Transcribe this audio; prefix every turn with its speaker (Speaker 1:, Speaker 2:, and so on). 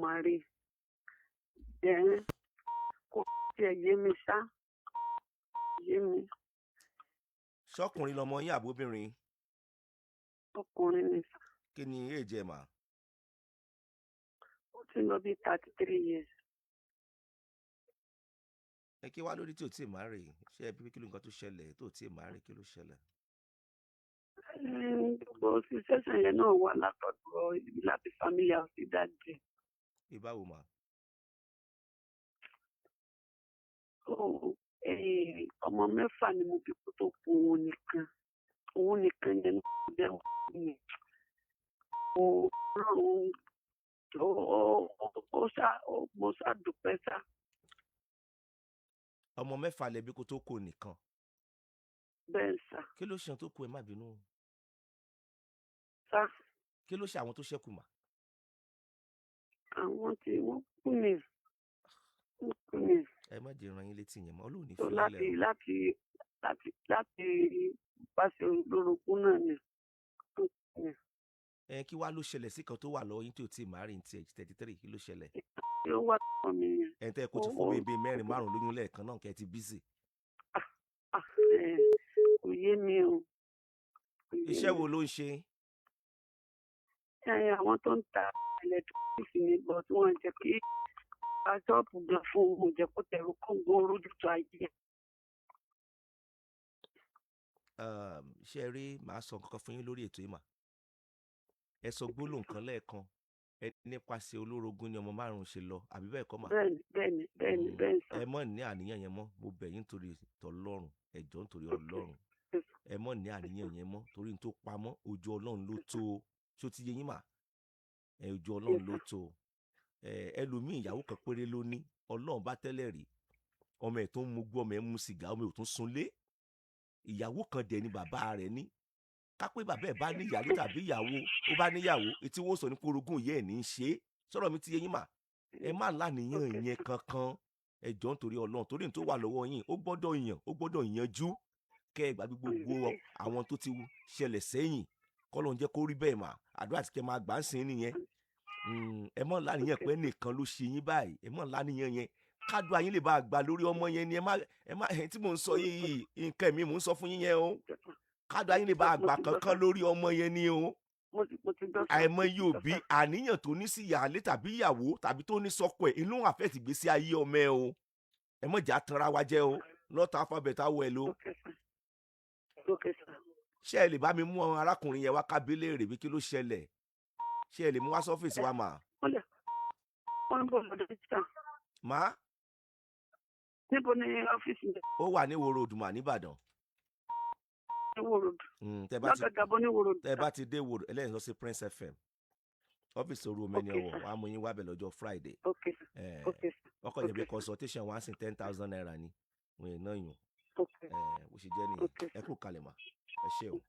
Speaker 1: Marry. Then kò tiẹ̀ yé mi ṣá, yé mi.
Speaker 2: Ṣọkùnrin lọmọ yín àbóbìnrin?
Speaker 1: Ọkùnrin ni sir.
Speaker 2: Kí ni age ẹ̀ mà?
Speaker 1: Ó ti lọ bí 33 years.
Speaker 2: Ẹ kí wá lórí tí ò tí ì marry? Ṣé ẹ bí, kí ló nǹkan tó ṣẹlẹ̀ tó ò tí ì marry? Kí ló ṣẹlẹ̀?
Speaker 1: Gbogbo situation yẹn náà wà látọ̀dọ̀ láti family house daddy.
Speaker 2: Bí báwo mà?
Speaker 1: So ọmọ mẹ́fà ni mo bí kó tó kú òun nìkan. Òun nìkan yẹn ló jẹ́ òun. Ọlọ́run ó ṣá, mo ṣá dúpẹ́ ṣá.
Speaker 2: Ọmọ mẹ́fà lẹ bí kó tó kú nìkan?
Speaker 1: Bẹ́ẹ̀ sir.
Speaker 2: Kí ló ṣe àwọn tó kù? Ẹ má bínú.
Speaker 1: Sir?
Speaker 2: Kí ló ṣe àwọn tó ṣẹ́kù mà?
Speaker 1: Àwọn tí wọ́n kú ni, wọ́n kú ni.
Speaker 2: Ẹ má jẹ́ ran yín létí yẹn mọ́. Ọlọ́run ní
Speaker 1: So
Speaker 2: fi yín
Speaker 1: láti
Speaker 2: lẹ̀ o.
Speaker 1: láti pàṣẹ olórogún náà ni. Wọ́n kú ni.
Speaker 2: Ẹ kí wá ló ṣẹlẹ̀ sí kan tó wà lọ́wọ́ yín tí ò tí ì marry ní tiẹ̀, 33? Kí ló ṣẹlẹ̀?
Speaker 1: Tí ó wà lọ́wọ́ mi yẹn.
Speaker 2: Ẹ̀ ń tẹ́ kó ti fún mi bíi mẹ́rin márùn-ún lóyún lẹ́ẹ̀kan náà, kẹ́ ẹ ti busy.
Speaker 1: Ah, kò yé mi o. Kò yé
Speaker 2: Iṣẹ́
Speaker 1: mi.
Speaker 2: wo ló ń ṣe?
Speaker 1: Àwọn tó ń ta electronics ni, but wọ́n jẹ́ kí a ṣọ́ọ̀bù gan fún òun, jẹ́ kó tẹ̀rù kó gan rójútu ayé.
Speaker 2: Ṣé ẹ rí, màá sọ nǹkan kan fún yín lórí ètò yìí mà. Ẹ sọ gbólóhùn kan lẹ́ẹ̀kan, ẹ nípasẹ̀ olórogún ni ọmọ márùn-ún ṣe lọ, àbí bẹ́ẹ̀ kọ́ mà?
Speaker 1: Bẹ́ẹ̀ni. Bẹ́ẹ̀ni sir.
Speaker 2: Ẹ mọ̀ ní àníyàn yẹn mọ́. Mo bẹ̀ yín nítorí tọlọ́run, ẹ jọ̀ọ́, nítorí Ọlọ́run, ẹ mọ̀ ní àníyàn yẹn mọ́, torí n tó pamọ́, ojú Ọlọ́run ló tó o. Ṣó ti yé yín mà? Ẹ ojú Ọlọ́run ló tó o. Ẹ ẹlòmíì, ìyàwó kan péré ló ní. Ọlọ́run bá tẹ́lẹ̀ rí ọmọ ẹ̀ tó ń mugbó, ọmọ ẹ̀ ń mu sìgá, ọmọ ẹ̀ ò tún sunlé. Ìyàwó kan dẹ̀ ni bàbá rẹ̀ ní. Ká pé bàbá ẹ̀ bá ní ìyálé tàbí ìyàwó, ó bá níyàwó, etí wọ́n sọ ní porogún ìyá ẹ̀ ní í ṣe é. Sọ̀rọ̀ mi ti yé yín mà? Ẹ má láníyàn yẹn kankan. Ẹ jọ̀ọ́, nítorí Ọlọ́run, torí n tó wà lọ́wọ́ yín, ó gbọ́dọ̀ yàn, ó gbọ́dọ̀ yanjú, kẹ́ ẹ gbàgbé gbogbo àwọn tó ti ṣẹlẹ̀ sẹ́yìn. Kọ́lọ́run jẹ́ kó rí bẹ́ẹ̀ mà. Àdúrà tí kẹ́ máa gbà ń sìn nìyẹn. Ẹ mọ̀ láníyàn pé nìkan ló ṣe yín báyìí. Ẹ mọ̀ láníyàn yẹn, kádùá yín lè bá a gbà lórí ọmọ yẹn ni. Ẹ má ẹ tí mò ń sọ yìí, nǹkan mi mò ń sọ fún yín yẹn o. Kádùá yín lè bá a gbà
Speaker 1: Mo ti gbọ́,
Speaker 2: kankan
Speaker 1: sir.
Speaker 2: lórí ọmọ yẹn ni o.
Speaker 1: Mo ti gbọ́, sir.
Speaker 2: Àìmọye
Speaker 1: Mo ti gbọ́,
Speaker 2: òbí
Speaker 1: sir.
Speaker 2: àníyàn tó ní sí ìyáálé tàbí ìyàwó tàbí tó ní sọ́kọ ẹ̀, inú àfẹ́ ti gbèsè ayé ọmọ ẹ o. Ẹ mọ̀ jà tanra wa jẹ́ o. Not alphabet awọ ẹ lo.
Speaker 1: Okay, sir. Okay, sir.
Speaker 2: Ṣé ẹ lè bá mi mú arákùnrin yẹn wá kábílẹ̀ rè bí kí ló ṣẹlẹ̀? Ṣé ẹ lè mú wá sọ́fíìsì wa mà?
Speaker 1: Wọ́n lè wọ́n ń bọ̀ lọ́dọ̀ sir.
Speaker 2: Má.
Speaker 1: Níbo ni ọ́fíìsì yẹn?
Speaker 2: Ó wà ní Ìwó Road mà, nìbàdàn.
Speaker 1: Ní Ìwó Road?
Speaker 2: Tẹ bá ti
Speaker 1: Lọ́gàgà bọ́ ní Ìwó Road?
Speaker 2: Tẹ bá ti dé Ìwó Road, ẹlẹ́yìn lọ sí Prince FM, ọ́fíìsì oru omi ni.
Speaker 1: Okay,
Speaker 2: Ọwọ́
Speaker 1: sir.
Speaker 2: wàá mú yín wábẹ̀ lọ́jọ́ Friday.
Speaker 1: Okay, sir. Okay, sir.
Speaker 2: Ọkọ̀ jẹ́ bí
Speaker 1: Okay, sir.
Speaker 2: consultation wá sí, ₦10,000 ni wọ́n yẹn náà yùn.
Speaker 1: Okay.
Speaker 2: Bó ṣe jẹ́ nìyẹn.
Speaker 1: Okay,
Speaker 2: Ẹ
Speaker 1: sir.
Speaker 2: kú kalẹ̀ mà, ẹ ṣé o.